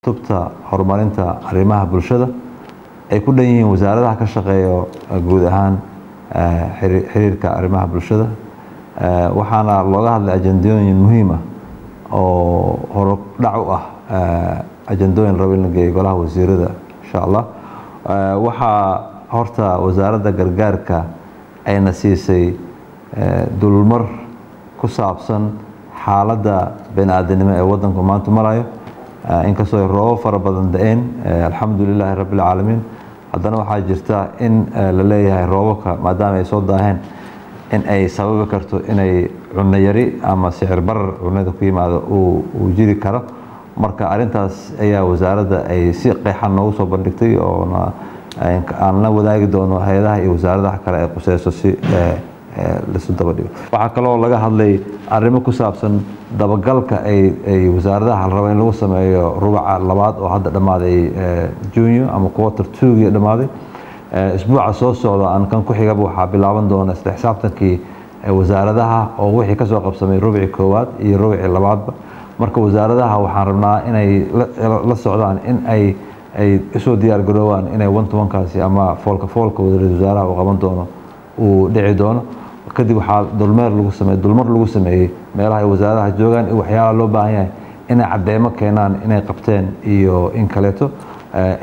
Tubta horumarinta arrimaha bulshada ay ku dhan yihiin wasaaradaha ka shaqeeya guud ahaan xiriirka arrimaha bulshada. Waxaana looga hadlay ajandooyin muhiim ah oo horudhac u ah ajandooyin rabo in la geeyo golaha wasiirada, insha Allah. Waxaa horta wasaaradda gargaarka ayna siisay dulmar ku saabsan xaaladda bani-aadanimo ee waddanku maanta marayo. Inkastoo ay roobab fara badan da-een, alxamdu lilaahi rabbi alcaalamiin, haddana waxaa jirta in la leeyahay roobabka maadaama ay soo daaheen in ay sababi karto inay cunno yari ama sicir barar cunnada ku yimaado uu jiri karo. Marka arrintaas ayaa wasaaradda ay si qeexan noogu soo bandhigtay, oona aan la wadaagi doono hay-adaha iyo wasaaradaha kale ay quseyso si laisu daba dhigo. Waxaa kaloo laga hadlay arrimo ku saabsan dabagalka ay wasaaradaha la rabo in lagu sameeyo rubaca labaad oo hadda dhammaaday, Junio ama quarter two-gii dhammaaday. Isbuuca soo socda aan kan ku xigaba waxaa bilaaban doona isla xisaabtankii wasaaradaha oo wixii kasoo qabsamay rubicii koowaad iyo rubicii labaadba. Marka wasaaradaha waxaan rabnaa inay la socdaan in ay usoo diyaar garoobaan inay one to one-kaasi ama foolka foolka ra-iisul wasaaraha uu qaban doono uu dhici doono. Kadib waxaa dulmeer lagu samey dulmar lagu sameeyey meelaha ay wasaaradaha joogaan iyo waxyaalaha loo baahan yahay inay caddeemo keenaan inay qabteen iyo in kaleeto.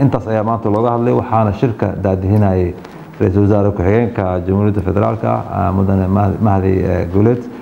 Intaas ayaa maanta looga hadlay, waxaana shirka daadihinayay ra-iisul wasaare ku-xigeenka Jamhuuriyadda Federaalka, mudane Mahdi Guuleed.